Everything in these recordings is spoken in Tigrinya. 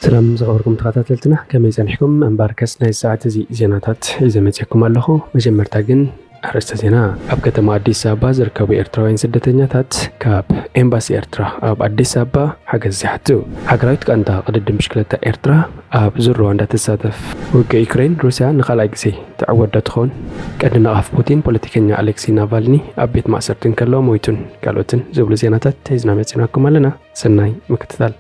ሰላም ዝኸበርኩም ተኸታተልትና፣ ከመይ ጸኒሕኩም? እምበኣርከስ ናይ ሰዓት እዚ ዜናታት ሒዘ መጺኣኩም ኣለኹ። መጀመርታ ግን ኣርእስተ ዜና። ኣብ ከተማ ኣዲስ ኣበባ ዝርከቡ ኤርትራውያን ስደተኛታት ካብ ኤምባሲ ኤርትራ ኣብ ኣዲስ ኣበባ ሓገዝ ይሓቱ። ሃገራዊት ጋንታ ቅድድም ብሽክለታ ኤርትራ ኣብ ዙር ሩዋንዳ ትሳተፍ። ውግእ ዩክሬን፣ ሩስያ ንኻልኣይ ግዜ ትዕወት ዶ ትኸውን? ቀንዲ ነቓፍ ፑቲን ፖለቲከኛ ኣሌክሲ ናቫልኒ ኣብ ቤት ማእሰርቲ እንከሎ ሞይቱን ካልኦትን ዝብሉ ዜናታት ሒዝና መጺናኩም ኣለና። ሰናይ ምክትታል።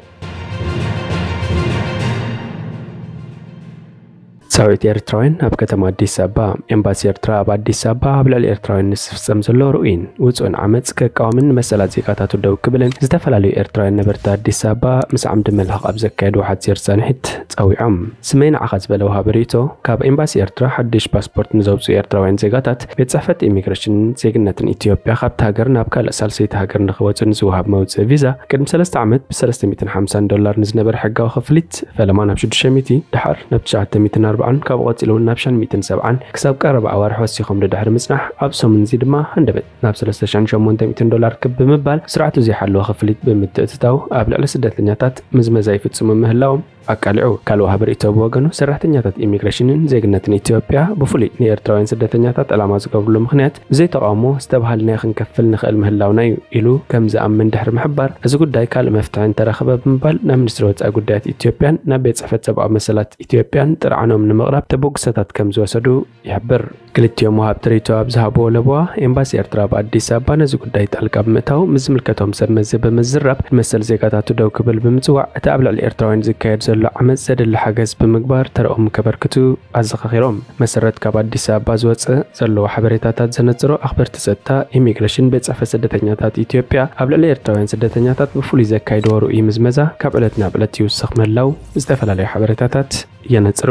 ጻውዒት ኤርትራውያን ኣብ ከተማ ኣዲስ ኣበባ። ኤምባሲ ኤርትራ ኣብ ኣዲስ ኣበባ ኣብ ልዕሊ ኤርትራውያን ንዝፍጸም ዘሎ ርኡይን ውጹእን ዓመጽ ከቃወምን ንመሰላት ዜጋታቱ ደው ክብልን ዝተፈላለዩ ኤርትራውያን ነበርቲ ኣዲስ ኣበባ ምስ ዓምዲ መልህቕ ኣብ ዘካየድዎ ሓጺር ጻንሒት ጸዊዖም። ስመይ ንዓኻ ዝበለ ወሃቢ ርእይቶ፣ ካብ ኤምባሲ ኤርትራ ሓድሽ ፓስፖርት ንዘውጽኡ ኤርትራውያን ዜጋታት ቤት ጽሕፈት ኢሚግሬሽንን ዜግነትን ኢትዮጵያ ካብቲ ሃገር ናብ ካልእ ሳልሰይቲ ሃገር ንኽወጹ ንዝወሃብ መውጽኢ ቪዛ ቅድሚ ሰለስተ ዓመት ብ ሰለስተ ሚእትን ሓምሳን ዶላር ንዝነበረ ሕጋዊ ክፍሊት ፈለማ ናብ ሽዱሽተ ሚእቲ፣ ድሓር ናብ ትሽዓተ ሚእትን ኣርባዓን፣ ካብኡ ቀጺሉ እውን ናብ ሸን ሚእትን ሰብዓን ክሳብ ቀረባ ኣዋርሕ ወሲኾም ድሕሪ ምጽናሕ፣ ኣብ ሰሙን እዚ ድማ ሃንደበት ናብ ሰለስተ ሽሕን ሸሞንተ ሚእትን ዶላር ክብ ብምባል ስርዓቱ ዘይሓለወ ክፍሊት ብምትእትታው ኣብ ልዕሊ ስደተኛታት ምዝመዛ ይፍጽሙ ምህላዎም ኣቃሊዑ። ካልእ ወሃቢ ርእይቶ ብወገኑ፣ ሰራሕተኛታት ኢሚግሬሽንን ዜግነትን ኢትዮጵያ ብፍሉይ ንኤርትራውያን ስደተኛታት ዕላማ ዝገብርሉ ምኽንያት ብዘይ ተቓውሞ ዝተባህልናዮ ክንከፍል ንኽእል ምህላውና እዩ ኢሉ ከም ዝኣምን ድሕሪ ምሕባር፣ እዚ ጉዳይ ካልእ መፍትሒ እንተረኸበ ብምባል ናብ ሚኒስትሪ ወጻኢ ጉዳያት ኢትዮጵያን ናብ ቤት ጽሕፈት ሰብኣዊ መሰላት ኢትዮጵያን ጥርዓኖም ንምቕራብ ተበግሶታት ከም ዝወሰዱ ይሕብር። ክልቲኦም ወሃብቲ ርእይቶ ኣብ ዝሃብዎ ለበዋ፣ ኤምባሲ ኤርትራ ኣብ ኣዲስ ኣበባ ነዚ ጉዳይ ጣልቃ ብምእታው ምስ ዝምልከቶም ሰብ መዚ ብምዝራብ ንመሰል ዜጋታቱ ደው ክብል ብምጽዋዕ፣ እቲ ኣብ ልዕሊ ኤርትራውያን ዝካየድ ዘሎ ዓመጽ ዘድሊ ሓገዝ ብምግባር ተረኦም ከበርክቱ ኣዘኻኺሮም። መሰረት ካብ ኣዲስ ኣበባ ዝወጽእ ዘለዎ ሓበሬታታት ዘነጽሮ፣ ኣኽበርቲ ጸጥታ ኢሚግሬሽን ቤት ጽሕፈት ስደተኛታት ኢትዮጵያ ኣብ ልዕሊ ኤርትራውያን ስደተኛታት ብፍሉይ ዘካይድዎ ርኡይ ምዝመዛ ካብ ዕለት ናብ ዕለት ይውስኽ ምህላው ዝተፈላለዩ ሓበሬታታት የነጽሩ።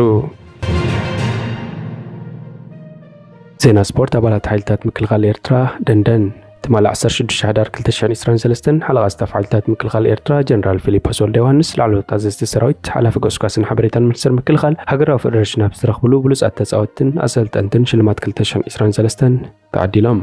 ዜና ስፖርት። ኣባላት ሓይልታት ምክልኻል ኤርትራ ደንደን። ትማሊ ዓሰርተ ሽዱሽተ ሕዳር ክልተ ሽሕን ዕስራን ሰለስተን ሓለቓ ስታፍ ሓይልታት ምክልኻል ኤርትራ ጀነራል ፊሊፖስ ወልደ ዮሃንስ፣ ላዕለዎት ኣዘዝቲ ሰራዊት፣ ሓላፊ ጎስጓስን ሓበሬታን ሚኒስቴር ምክልኻል፣ ሃገራዊ ፌደሬሽን ኣብ ዝተረኽብሉ ብሉጻት ተጻወትትን ኣሰልጠንትን ሽልማት ክልተ ሽሕን ዕስራን ሰለስተን ተዓዲሎም።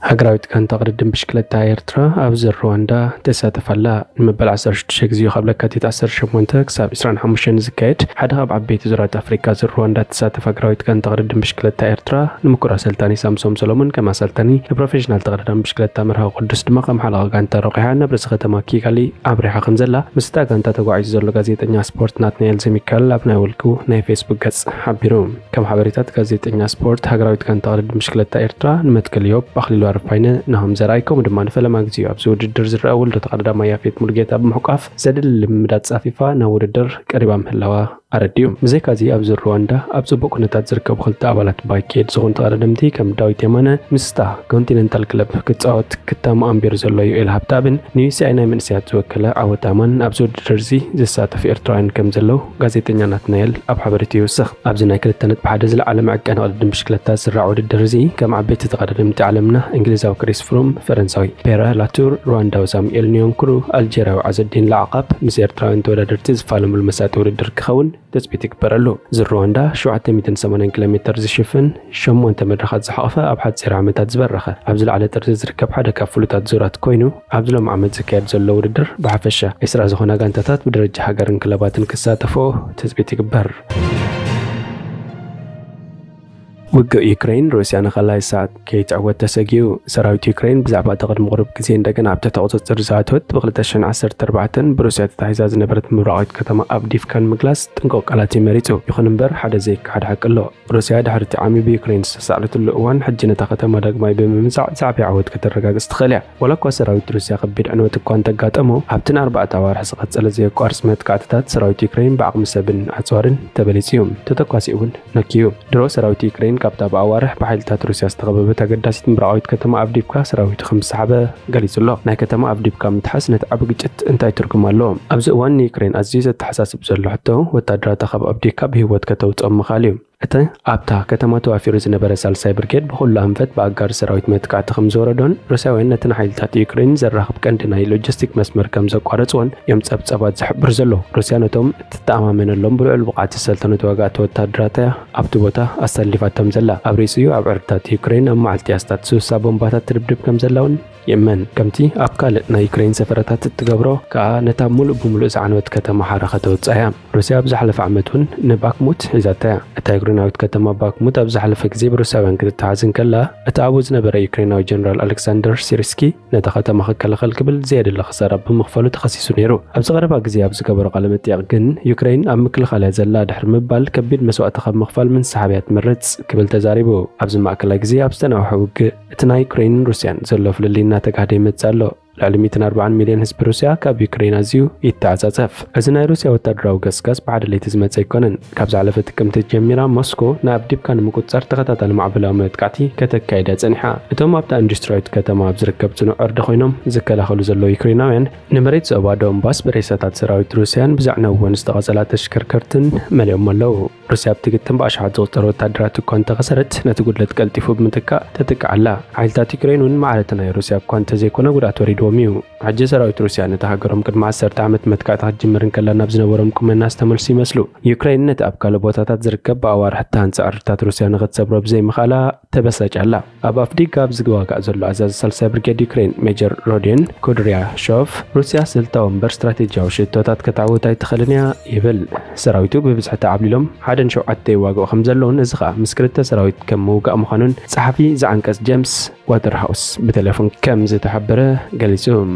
ሃገራዊት ጋንታ ቅድድም ብሽክለታ ኤርትራ ኣብ ዙር ሩዋንዳ ትሳተፍ ኣላ። ንመበል ዓሰርተ ሽዱሽተ ግዜኡ ካብ ለካቲት ዓሰርተ ሸሞንተ ክሳብ ዕስራን ሓሙሽተን ዝካየድ ሓደ ካብ ዓበይቲ ዙራት ኣፍሪቃ ዙር ሩዋንዳ ትሳተፍ ሃገራዊት ጋንታ ቅድድም ብሽክለታ ኤርትራ ንምኩር ኣሰልጣኒ ሳምሶም ሰሎሞን ከም ኣሰልጣኒ፣ ንፕሮፌሽናል ተቐዳዳሚ ብሽክለታ መርሃዊ ቅዱስ ድማ ከም ሓለቓ ጋንታ ረቑሓ ናብ ርእሰ ከተማ ኪጋሊ ኣብሪሓ ከም ዘላ ምስታ ጋንታ ተጓዒዙ ዘሎ ጋዜጠኛ ስፖርት ናትናኤል ዘሚካኤል ኣብ ናይ ውልቁ ናይ ፌስቡክ ገጽ ሓቢሩ። ከም ሓበሬታት ጋዜጠኛ ስፖርት፣ ሃገራዊት ጋንታ ቅድድም ብሽክለታ ኤርትራ ንመትከል ዮብ፣ ኣኽሊሉ ኣረፋይነ፣ ናሆም ዘርኣይ፣ ከምኡ ድማ ንፈለማ ግዜኡ ኣብዚ ውድድር ዝረኣ ወልዶ ተቐዳዳማይ ያፌት ሙሉጌታ ብምሕቋፍ ዘድሊ ልምምድ ኣጻፊፋ ናብ ውድድር ቀሪባ ምህላዋ ኣረዲኡ። ብዘይካዚ ኣብዚ ሩዋንዳ ኣብ ጽቡቕ ኩነታት ዝርከቡ ክልተ ኣባላት ባይክ ኤድ ዝኾኑ ተቐዳደምቲ ከም ዳዊት የማነ ምስታ ኮንቲነንታል ክለብ ክጻወት ክታሙ ኣንቢሩ ዘሎ ዮኤል ሃብተኣብን ንዩሲኣይ ናይ መንእሰያት ዝወከለ ዓወት ኣማን ኣብዚ ውድድር እዚ ዝሳተፉ ኤርትራውያን ከም ዘለዉ ጋዜጠኛ ናትናኤል ኣብ ሓበሬታ ይውስኽ። ኣብዚ ናይ ክልተ ነጥቢ ሓደ ዝለዓለ መዐቀኒ ቅድድም ብሽክለታ ዝስራዕ ውድድር እዚ፣ ከም ዓበይቲ ተቐዳደምቲ ዓለምና፣ እንግሊዛዊ ክሪስ ፍሩም፣ ፈረንሳዊ ፔረ ላቱር፣ ሩዋንዳዊ ሳሙኤል ኒዮንኩሩ፣ ኣልጀርያዊ ዓዘዲን ላዕቃብ ምስ ኤርትራውያን ተወዳደርቲ ዝፋለምሉ መሳጢ ውድድር ክኸውን ትጽቢት ይግበረሉ። ዙር ሩዋንዳ ሸውዓተ ሚእትን ሰማንያን ኪሎ ሜተር ዝሽፍን ሸሞንተ መድረኻት ዝሓቖፈ ኣብ ሓጺር ዓመታት ዝበረኸ ኣብ ዝለዓለ ጥርዚ ዝርከብ ሓደ ካብ ፍሉጣት ዙራት ኮይኑ ኣብዚ ሎም ዓመት ዝካየድ ዘሎ ውድድር ብሓፈሻ ዕስራ ዝኾና ጋንታታት ብደረጃ ሃገርን ክለባትን ክሳተፎ ትጽቢት ይግበር። ውግእ ዩክሬን ሩስያ ንኻልኣይ ሰዓት ከይትዕወት ተሰጊኡ። ሰራዊት ዩክሬን ብዛዕባ እቲ ቅድሚ ቁሩብ ግዜ እንደገና ኣብ ትሕቲ ቁጽጽር ዝኣተወት ብ ክልተ ሽሕን ዓሰርተ ኣርባዕተን ብሩስያ ተታሒዛ ዝነበረት ምብራቓዊት ከተማ ኣብዲፍካ ንምግላጽ ጥንቁቕ ቃላት እዩ መሪጹ። ይኹን እምበር ሓደ ዘይከሓድ ሓቂ ኣሎ። ሩስያ ድሕሪ እቲ ዓሚ ብዩክሬን ዝተሳዕረትሉ እዋን ሕጂ ነታ ከተማ ዳግማይ ብምምጻዕ ዝዓበየ ዓወት ከተረጋግጽ ትኽእል እያ። ዋላ እኳ ሰራዊት ሩስያ ከቢድ ዕንወት እኳ እንተጋጠሞ፣ ኣብቲ ንኣርባዕተ ኣዋርሕ ዝቐጸለ ዘየቋርጽ መጥቃዕትታት ሰራዊት ዩክሬን ብዓቕሚ ሰብን ኣጽዋርን ተበሊጹ እዩ። ተተኳሲ እውን ነክዩ። ድሮ ሰራዊት ዩክሬን ካብታ ብኣዋርሕ ብሓይልታት ሩስያ ዝተኸበበት ኣገዳሲት ምብራቓዊት ከተማ ኣቭዲቭካ ሰራዊቱ ከም ዝሰሓበ ገሊጹ ኣሎ። ናይ ከተማ ኣቭዲቭካ ምትሓዝ ነቲ ዓቢ ግጭት እንታይ ትርጉም ኣለዎ? ኣብዚ እዋን ንዩክሬን ኣዝዩ ዘተሓሳስብ ዘሎ ሕቶ፣ ወታደራታ ካብ ኣቭዲቭካ ብህይወት ከተውጽኦም ምኻል እዩ። እቲ ኣብታ ከተማ ተዋፊሩ ዝነበረ ሳልሳይ ብርጌድ ብኹሉ ኣንፈት ብኣጋር ሰራዊት መጥቃዕቲ ከም ዝወረዶን ሩስያውያን ነቲ ንሓይልታት ዩክሬን ዘራኽብ ቀንዲ ናይ ሎጂስቲክ መስመር ከም ዘቋረጽዎን እዮም ጸብጸባት ዝሕብሩ ዘለዉ። ሩስያ ነቶም እትተኣማመነሎም ብልዑል ብቕዓት ዝሰልጠኑ ተዋጋእቲ ወታደራታ ኣብቲ ቦታ ኣሰሊፋቶም ዘላ። ኣብ ርእሲኡ ኣብ ዕርድታት ዩክሬን ኣብ መዓልቲ ኣስታት ስሳ ቦምባታት ትድብድብ ከም ዘላ እውን ይእመን። ከምቲ ኣብ ካልእ ናይ ዩክሬን ሰፈራታት እትገብሮ ከኣ፣ ነታ ምሉእ ብምሉእ ዝዓነወት ከተማ ሓራ ከተውጽኣ እያ። ሩስያ ኣብ ዝሓለፈ ዓመት እውን ንባክሙት ሒዛታ እያ። እታ ዩክሬናዊት ከተማ ባክሙት ኣብ ዝሓለፈ ግዜ ብሩስያውያን ክትተሓዝ እንከላ፣ እቲ ኣብኡ ዝነበረ ዩክሬናዊ ጀነራል ኣሌክሳንደር ሲርስኪ ነታ ከተማ ክከላኸል ክብል ዘየድሊ ክሳራ ብምኽፋሉ ተኸሲሱ ነይሩ። ኣብዚ ቀረባ ግዜ ኣብ ዝገበሮ ቃለ መጠይቕ ግን፣ ዩክሬን ኣብ ምክልኻል እያ ዘላ ድሕሪ ምባል፣ ከቢድ መስዋእቲ ካብ ምኽፋል ምንስሓብ እያ ትመርጽ ክብል ተዛሪቡ። ኣብዚ ማእከላይ ግዜ ኣብ ዝተናውሐ ውግእ፣ እቲ ናይ ዩክሬንን ሩስያን ዘሎ ፍልልይ እናተጋህደ ይመጽእ ኣሎ። ልዕሊ ሚእትን ኣርባዓን ሚልዮን ህዝቢ ሩስያ ካብ ዩክሬን ኣዝዩ ይተዓጻጸፍ። እዚ ናይ ሩስያ ወታደራዊ ገስጋስ ብሓደ ለይቲ ዝመጸ ኣይኮነን። ካብ ዝሓለፈ ጥቅምቲ ጀሚራ፣ ሞስኮ ንኣቭዲቭካ ንምቁጽጻር ተኸታታሊ ማዕበላዊ መጥቃዕቲ ከተካይድ እያ ጸኒሓ። እቶም ኣብታ ኢንዱስትሪያዊት ከተማ ኣብ ዝርከብ ጽኑዕ ዕርዲ ኮይኖም ዝከላኸሉ ዘለዉ ዩክሬናውያን፣ ንመሬት ዞባ ዶንባስ ብሬሳታት ሰራዊት ሩስያን ብዘዕነውወን ዝተቐጸላ ተሽከርከርትን መሊኦም ኣለዉ። ሩስያ ብትግትን ብኣሽሓት ዝቑጸሩ ወታደራት እኳ እንተኸሰረት፣ ነቲ ጉድለት ቀልጢፉ ብምትካእ ትጥቃዕ ኣላ። ሓይልታት ዩክሬን እውን ማዕረ እቲ ናይ ሩስያ እኳ እንተዘይኮነ ጉድኣት ወሪድዎም እዩ። ሕጂ ሰራዊት ሩስያ ነታ ሃገሮም ቅድሚ ዓሰርተ ዓመት መጥቃዕቲ ክትጅምር እንከላ ናብ ዝነበሮም ቁመና ዝተመልሱ ይመስሉ። ዩክሬን ነቲ ኣብ ካልእ ቦታታት ዝርከብ ብኣዋርሕ እተሃንጸ ዕርድታት ሩስያ ንኽትሰብሮ ብዘይምኽኣላ ተበሳጭ ኣላ። ኣብ ኣፍዲጋ ኣብ ዝዋጋእ ዘሎ ኣዛዚ ሳልሳይ ብርጌድ ዩክሬን ሜጀር ሮዲዮን ኩድርያሾቭ፣ ሩስያ ስልታዊ እምበር ስትራቴጂያዊ ሽቶታት ከተዓውት ኣይትኽእልን እያ ይብል። ሰራዊቱ ብብዝሒ ተዓብሊሎም ሓደ ንሸውዓተ ይዋግኡ ከም ዘለውን፣ እዚ ኸኣ ምስ ክልተ ሰራዊት ከም ምውጋእ ምዃኑን ጸሓፊ ዝዓንቀጽ ጀምስ ዋተርሃውስ ብቴሌፎን ከም ዝተሓበረ ገሊጹ።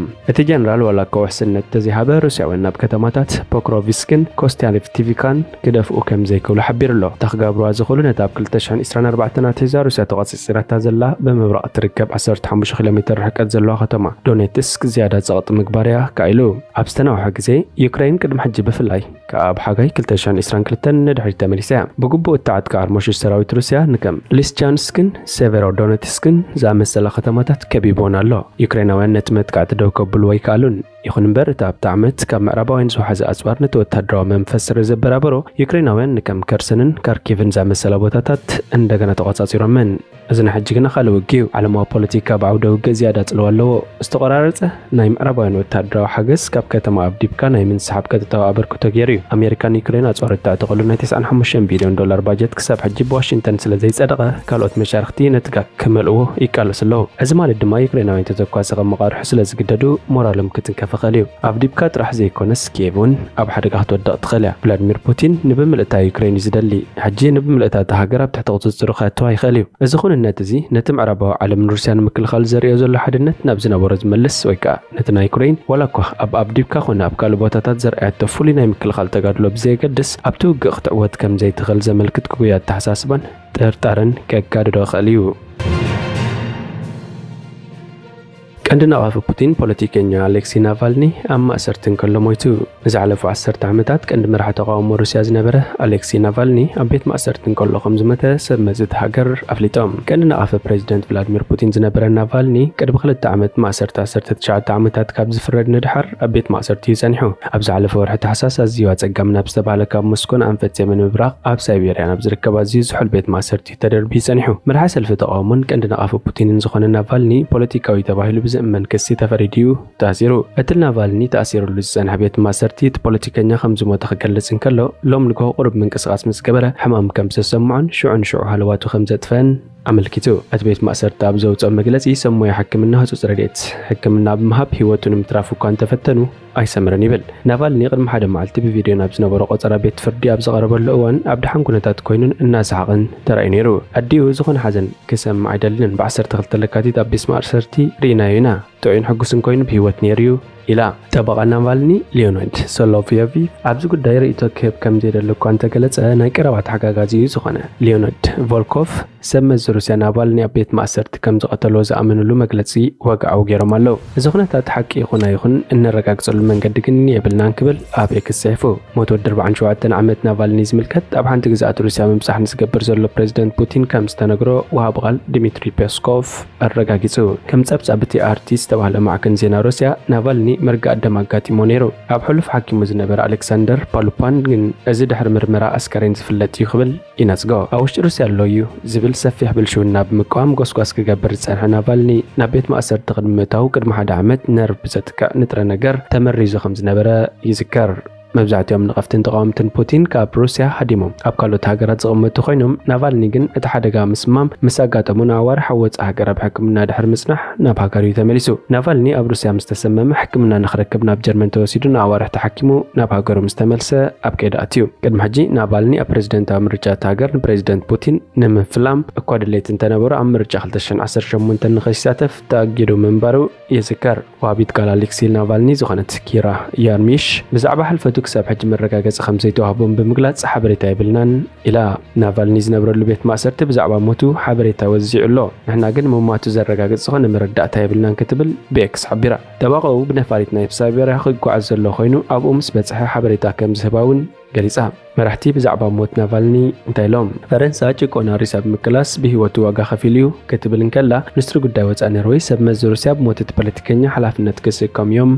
እቲ ጀነራል ዋላ እኳ ውሕስነት ተዘይሃበ፣ ሩስያውያን ናብ ከተማታት ፖክሮቪስክን ኮስቲያንቲቪካን ክደፍኡ ከም ዘይክእሉ ሓቢሩ ኣሎ። እታ ክገብርዋ ዝኽእሉ ነታ ኣብ ክልተ ሽሕን ዕስራን ኣርባዕተን ኣትሒዛ ሩስያ ተቖጺጺራታ ዘላ ብምብራቕ እትርከብ ዓሰርተ ሓሙሽተ ኪሎ ሜተር ርሕቀት ዘለዋ ከተማ ዶኔትስክ ዝያዳ ጸቕጢ ምግባር እያ ከኣ ኢሉ። ኣብ ዝተናውሐ ግዜ፣ ዩክሬን ቅድሚ ሕጂ ብፍላይ ከኣ ኣብ ሓጋይ ክልተ ሽሕን ዕስራን ክልተን ንድሕሪት ተመሊሳ እያ። ብግቡእ እተዓጥቀ ኣርሞሽሽ ሰራዊት ሩስያ ንከም ሊስቻንስክን ሴቨሮዶኔትስክን ዝኣመሰላ ከተማታት ከቢብወን ኣሎ። ዩክሬናውያን ነቲ መጥቃዕቲ ደው ከብልዎ ኣይከኣሉን። ይኹን እምበር፣ እቲ ኣብቲ ዓመት ካብ ምዕራባውያን ዝወሓዘ ኣጽዋር ነቲ ወተሃደራዊ መንፈስ ስለ ዘበራበሮ፣ ዩክሬናውያን ንከም ከርሰንን ካርኪቭን ዝኣመሰላ ቦታታት እንደገና ተቖጻጺሮመን። እዚ ናይ ሕጂ ግና ካልእ ውግእ እዩ። ዓለማዊ ፖለቲካ ብዓውደ ውግእ ዝያዳ ጽልዋ ኣለዎ። ዝተቖራረጸ ናይ ምዕራባውያን ወተሃደራዊ ሓገዝ ካብ ከተማ ኣቭዲቭካ ናይ ምንስሓብ ቀጥታዊ ኣበርክቶ ገይሩ እዩ። ኣሜሪካ ንዩክሬን ኣጽዋር እተዕጥቐሉ ናይ ተስዓን ሓሙሽተን ቢልዮን ዶላር ባጀት ክሳብ ሕጂ ብዋሽንግተን ስለ ዘይጸደቐ፣ ካልኦት መሻርኽቲ ነቲ ጋግ ክመልእዎ ይቃለሱ ኣለዉ። እዚ ማለት ድማ ዩክሬናውያን ተተኳሲ ከም መቓርሑ ስለ ዝግደዱ ሞራሎም ክትንከፍ ይኽእል እዩ። ኣቭዲቭካ ጥራሕ ዘይኮነስ ኪየቭ እውን ኣብ ሓደጋ ክትወድቕ ትኽእል እያ። ቭላድሚር ፑቲን ንብምልእታ ዩክሬን እዩ ዝደሊ። ሕጂ ንብምልእታ እታ ሃገር ኣብ ትሕቲ ቁጽጽሩ ከእትዋ ይኽእል እዩ። እዚ ኩንነት እዚ ነቲ ምዕራባዊ ዓለም ንሩስያ ንምክልኻል ዘርእዮ ዘሎ ሓድነት ናብ ዝነበሮ ዝመልስ ወይ ከኣ ነቲ ናይ ዩክሬን ዋላ እኳ ኣብ ኣቭዲቭካ ኮነ ኣብ ካልእ ቦታታት ዘርኣየቶ ፍሉይ ናይ ምክልኻል ተጋድሎ ብዘየገድስ ኣብቲ ውግእ ክትዕወት ከም ዘይትኽእል ዘመልክት ግጉይ ኣተሓሳስባን ጥርጣረን ከጋድዶ ይኽእል እዩ። ቀንዲ ነቓፊ ፑቲን ፖለቲከኛ ኣሌክሲ ናቫልኒ ኣብ ማእሰርቲ እንከሎ ሞይቱ። ንዝሓለፉ ዓሰርተ ዓመታት ቀንዲ መራሒ ተቓውሞ ሩስያ ዝነበረ ኣሌክሲ ናቫልኒ ኣብ ቤት ማእሰርቲ እንከሎ ከም ዝሞተ ሰብ መዚ እቲ ሃገር ኣፍሊጦም። ቀንዲ ነቓፊ ፕሬዚደንት ቭላድሚር ፑቲን ዝነበረ ናቫልኒ ቅድሚ ክልተ ዓመት ማእሰርቲ ዓሰርተ ትሽዓተ ዓመታት ካብ ዝፍረድ ንድሓር ኣብ ቤት ማእሰርቲ እዩ ጸኒሑ። ኣብ ዝሓለፈ ወርሒ ታሕሳስ ኣዝዩ ኣጸጋሚ ናብ ዝተባህለ ካብ ሞስኮ ንኣንፈት ሰሜን ምብራቕ ኣብ ሳይቤርያ ናብ ዝርከብ ኣዝዩ ዝሑል ቤት ማእሰርቲ እዩ ተደርብዩ ጸኒሑ። መራሒ ሰልፊ ተቓውሞን ቀንዲ ነቓፊ ፑቲንን ዝኾነ ናቫልኒ ፖለቲካዊ ተባሂሉ ብዝእመን ክሲ ተፈሪዱ እዩ ተኣሲሩ። እቲ ናቫልኒ ተኣሲሩሉ ዝጸንሐ ቤት ማእሰርቲ እቲ ፖለቲከኛ ከም ዝሞተ ክገልጽ እንከሎ፣ ሎም ንግሆ ቁሩብ ምንቅስቓስ ምስ ገበረ ሕማም ከም ዝተሰምዖን ሽዑ ንሽዑ ሃለዋቱ ከም ዘጥፈአን ኣመልኪቱ። እቲ ቤት ማእሰርቲ ኣብ ዘውጽኦ መግለጺ፣ ሰብ ሞያ ሕክምና ህጹጽ ረድኤት ሕክምና ብምሃብ ህይወቱ ንምትራፍ እኳ እንተፈተኑ ኣይሰመረን ይብል። ናቫልኒ ቅድሚ ሓደ መዓልቲ ብቪድዮ ናብ ዝነበሮ ቆጸራ ቤት ፍርዲ ኣብ ዝቐረበሉ እዋን ኣብ ደሓን ኩነታት ኮይኑን እናሰሓቕን ተራእዩ ነይሩ። ኣዲኡ ዝኾነ ሓዘን ክሰምዕ ኣይደልን። ብ ዓሰርተ ክልተ ለካቲት ኣብ ቤት ማእሰርቲ ርኢናዮ ኢና። ጥዑይን ሕጉስን ኮይኑ ብህይወት ነይሩ እዩ ኢላ። ጠበቓ ናቫልኒ ሊዮናይድ ሶሎቭዮቪ ኣብዚ ጉዳይ ርእይቶ ክህብ ከም ዘይደሊ እኳ እንተገለጸ፣ ናይ ቀረባ ተሓጋጋዚኡ ዝኾነ ሊዮናይድ ቮልኮቭ ሰብ መዚ ሩስያ ናቫልኒ ኣብ ቤት ማእሰርቲ ከም ዝቐተሎ ዝኣመንሉ መግለጺ ወግዓዊ ገይሮም ኣለዉ። እዚ ኩነታት ሓቂ ይኹን ኣይኹን እነረጋግጸሉ መንገዲ ግን የብልናን ክብል ኣብ ኤክስ ጽሒፉ። ሞት ወዲ ኣርባዓን ሸውዓተን ዓመት ናቫልኒ ዝምልከት ኣብ ሓንቲ ግዝኣት ሩስያ ምብጻሕ ንዝገብር ዘሎ ፕሬዚደንት ፑቲን ከም ዝተነግሮ ወሃቢ ቃል ዲሚትሪ ፔስኮቭ ኣረጋጊጹ። ከም ጸብጻብ እቲ ኣርቲ ዝተባህለ ማዕከን ዜና ሩስያ፣ ናቫልኒ መርጋእ ደም ኣጋጢሞ ነይሩ። ኣብ ሕሉፍ ሓኪሙ ዝነበረ ኣሌክሳንደር ፓሉፓን ግን እዚ ድሕሪ ምርመራ ኣስከሬን ዝፍለጥ እዩ ክብል ይነጽጎ። ኣብ ውሽጢ ሩስያ ኣሎ እዩ ዝብል ሰፊሕ ብልሽውና ብምቅዋም ጎስጓስ ክገብር ዝጸንሐ ናቫልኒ፣ ናብ ቤት ማእሰርቲ ቅድሚ ምእታዉ ቅድሚ ሓደ ዓመት ነርቭ ብዘጥቅዕ ንጥረ ነገር ተመሪዙ ከም ዝነበረ ይዝከር። መብዛሕትኦም ነቐፍትን ተቓወምትን ፑቲን ካብ ሩስያ ሃዲሞም ኣብ ካልኦት ሃገራት ዝቕመጡ ኮይኖም፣ ናቫልኒ ግን እቲ ሓደጋ ምስማም ምስ ኣጋጠሙ ንኣዋርሕ ኣብ ወጻኢ ሃገር ኣብ ሕክምና ድሕሪ ምጽናሕ ናብ ሃገሩ እዩ ተመሊሱ። ናቫልኒ ኣብ ሩስያ ምስ ተሰመመ ሕክምና ንኽረክብ ናብ ጀርመን ተወሲዱ ንኣዋርሕ ተሓኪሙ ናብ ሃገሩ ምስ ተመልሰ ኣብ ከይዲ ኣትዩ። ቅድሚ ሕጂ ናቫልኒ ኣብ ፕሬዝደንታዊ ምርጫ እቲ ሃገር ንፕሬዝደንት ፑቲን ንምፍላም እኳ ድሌት እንተነበሮ ኣብ ምርጫ ክልተ ሽሕን ዓሰርተ ሸሞንተን ንኸይሳተፍ ተኣጊዱ ምንባሩ ይዝከር። ወሃቢት ቃል ኣሌክሲ ናቫልኒ ዝኾነት ኪራ ያርሚሽ ብዛዕባ ሕልፈቱ ክሳብ ሕጂ መረጋገጺ ከም ዘይተዋህቦም ብምግላጽ ሓበሬታ የብልናን ኢላ። ናቫልኒ ዝነብረሉ ቤት ማእሰርቲ ብዛዕባ ሞቱ ሓበሬታ ወዚዑ ኣሎ። ንሕና ግን ምሟቱ ዘረጋግጽ ዝኾነ መረዳእታ የብልናን ክትብል ብኤክስ ሓቢራ። ጠበቓኡ ብነፋሪት ናይ ሳይቤርያ ክጓዓዝ ዘሎ ኮይኑ ኣብኡ ምስ በጽሐ ሓበሬታ ከም ዝህባ እውን ገሊጻ። መራሕቲ ብዛዕባ ሞት ናቫልኒ እንታይ ኢሎም? ፈረንሳ ጭቆና ሩስያ ብምቅላስ ብህይወቱ ዋጋ ከፊሉ እዩ ክትብል እንከላ፣ ሚኒስትሪ ጉዳይ ወጻኢ ኖርወይ ሰብ መዚ ሩስያ ብሞት እቲ ፖለቲከኛ ሓላፍነት ክስከሙ እዮም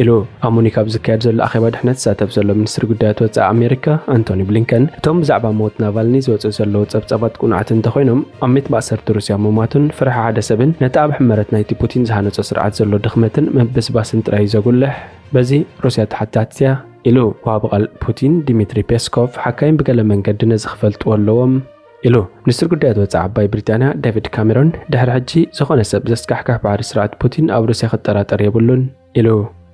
ኢሉ። ኣብ ሙኒክ ኣብ ዝካየድ ዘሎ ኣኼባ ድሕነት ዝሳተፍ ዘሎ ሚኒስትሪ ጉዳያት ወጻኢ ኣሜሪካ ኣንቶኒ ብሊንከን፣ እቶም ብዛዕባ ሞት ናቫልኒ ዝወጽኡ ዘለዉ ጸብጻባት ቅኑዓት እንተኾይኖም፣ ኣብ ቤት ማእሰርቲ ሩስያ ምሟቱን ፍርሒ ሓደ ሰብን ነቲ ኣብ ሕመረት ናይቲ ፑቲን ዝሃነጾ ስርዓት ዘሎ ድኽመትን ምብስባስን ጥራይ እዩ ዘጉልሕ፣ በዚ ሩስያ ተሓታቲት እያ ኢሉ። ወሃቢ ቃል ፑቲን ዲሚትሪ ፔስኮቭ፣ ሓካይም ብገለ መንገዲ ነዚ ክፈልጥዎ ኣለዎም ኢሉ። ሚኒስትሪ ጉዳያት ወጻኢ ዓባይ ብሪጣንያ ዴቪድ ካሜሮን፣ ድሕሪ ሕጂ ዝኾነ ሰብ ዘስካሕክሕ ባዕሪ ስርዓት ፑቲን ኣብ ሩስያ ክጠራጠር የብሉን ኢሉ።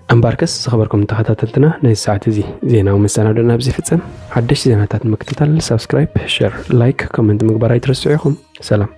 እምበኣርከስ ዝኸበርኩም ተኸታተልትና፣ ነዚ ሰዓት እዚ ዜናዊ መሰናዶና ኣብዚ ይፍጸም። ሓደሽቲ ዜናታት ንምክትታል ሳብስክራይብ፣ ሸር፣ ላይክ፣ ኮመንት ምግባር ኣይትረስዑ ኢኹም። ሰላም።